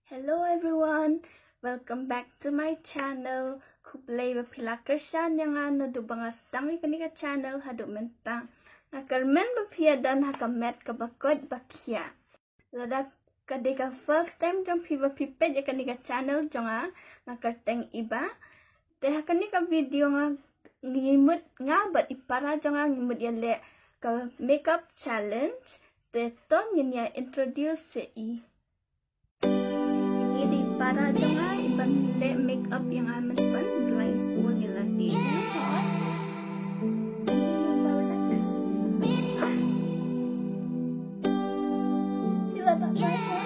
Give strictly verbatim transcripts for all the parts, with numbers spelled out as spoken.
Hello everyone, welcome back to my channel. Khublei ba phi la kyrshan ïa nga naduh ba nga sdang ïa kane ka channel haduh mynta. Nga kyrmen ba phi ïa don ha ka met kaba koit ba khiah. Lada ka dei ka first time jong phi ba phi peit ïa kane ka channel jong nga, nga kyrteng Iba. Te ha kane ka video nga ngi mut, nga bad i para jong nga ngi mut ïa leh ka makeup challenge. Te to ngin ïa introduce ïa i. Ini dei para jong nga, i ban leh makeup ïa nga mynta, blindfold ïa lade. Sila tak blindfold.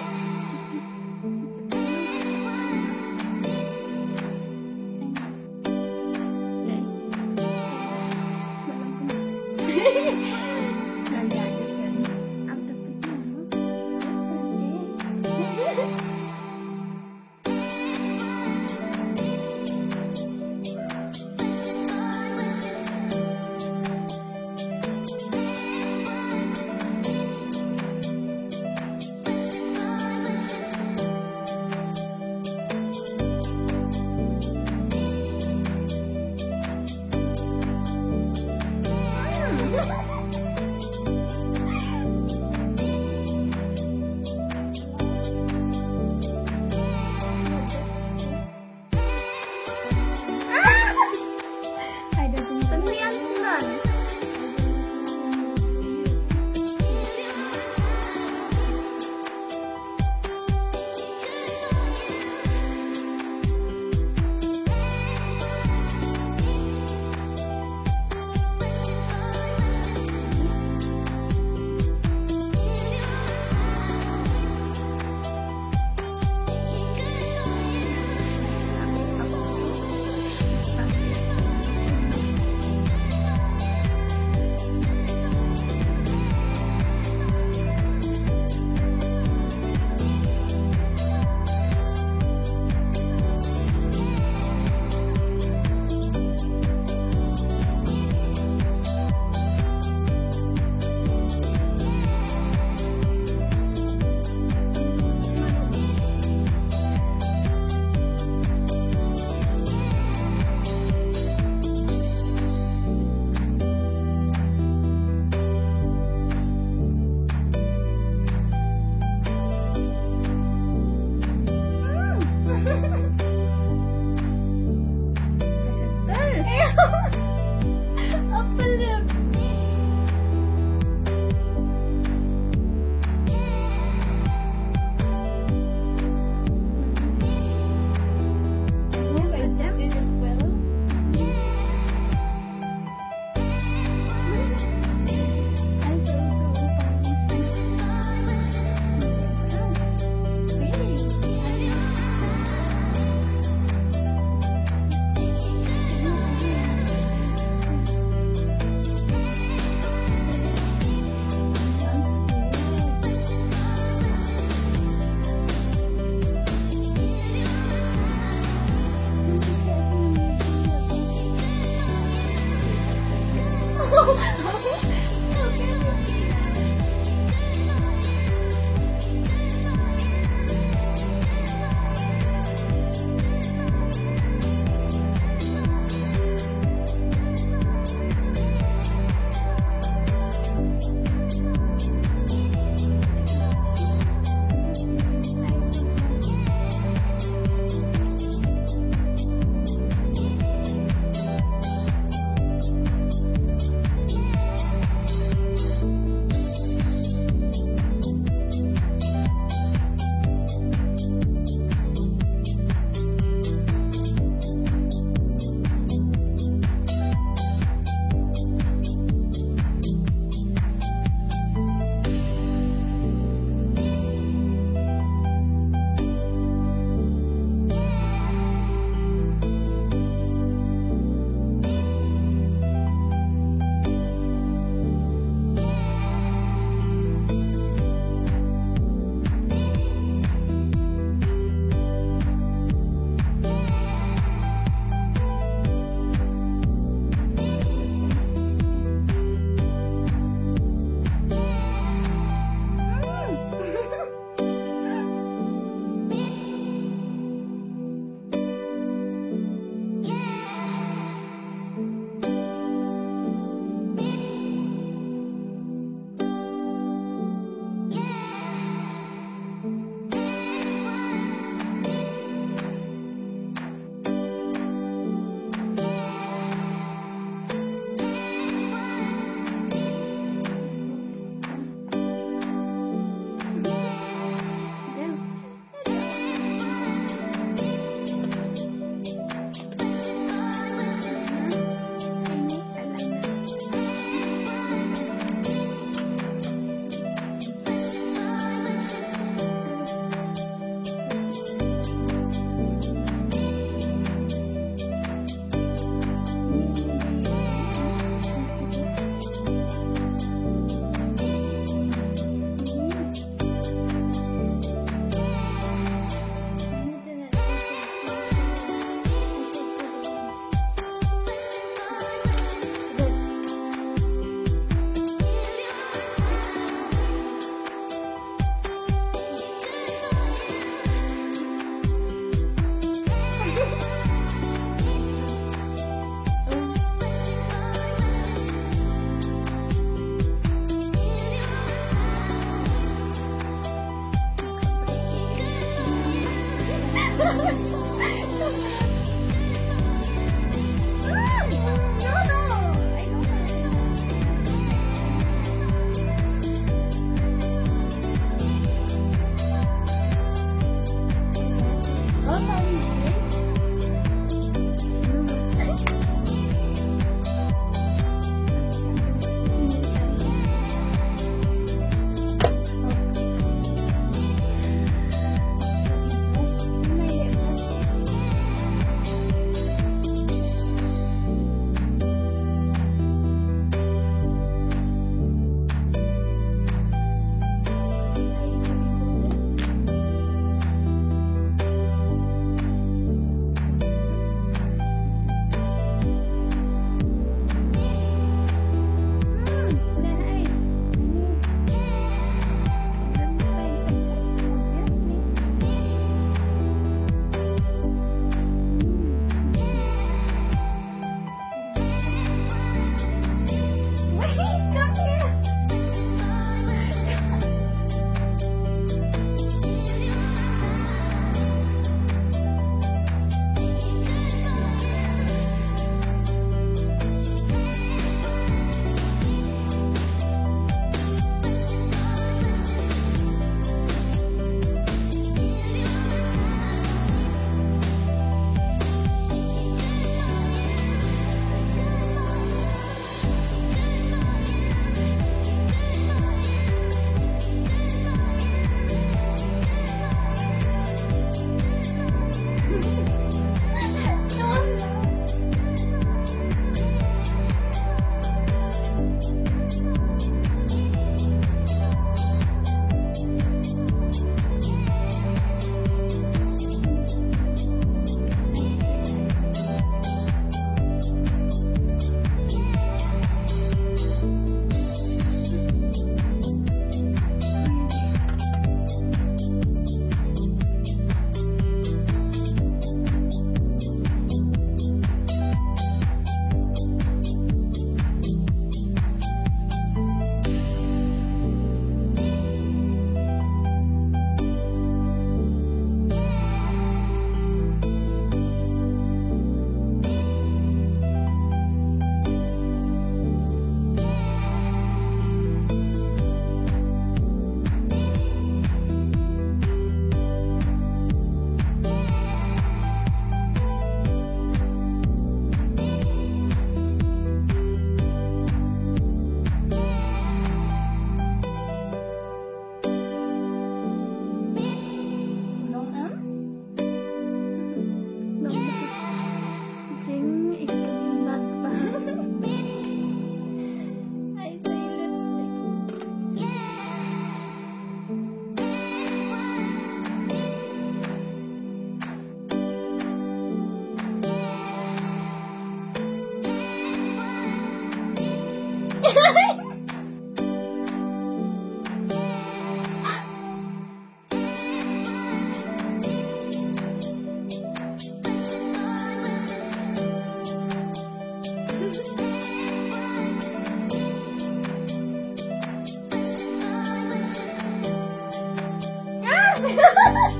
Very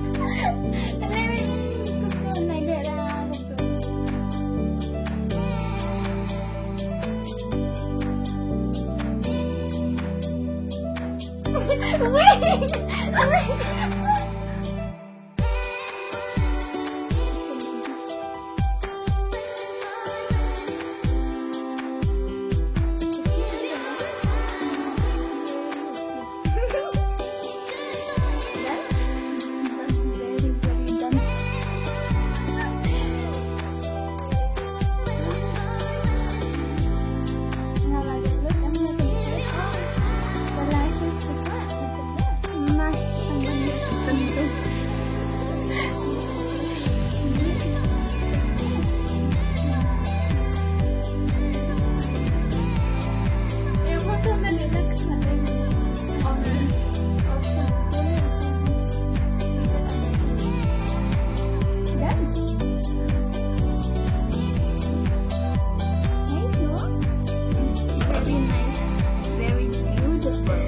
nice, very beautiful.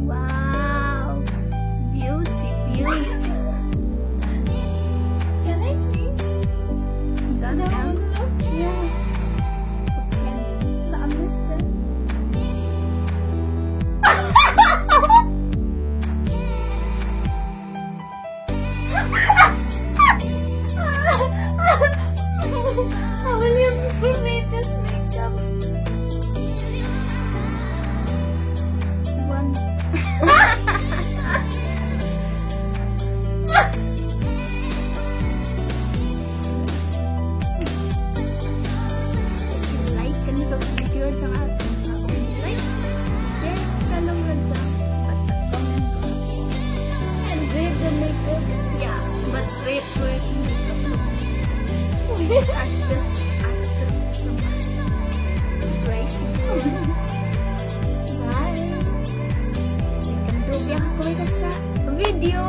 Wow. Beauty, beauty. Can I see? Don't have. Yeah. Okay. Let me understand. How will you read this makeup? One. Like and subscribe. Like, share, follow, and comment. And rate the makeup. Yeah, but rate, rate makeup. Artist, artist. Right. Bye. Second tu biar aku baca video.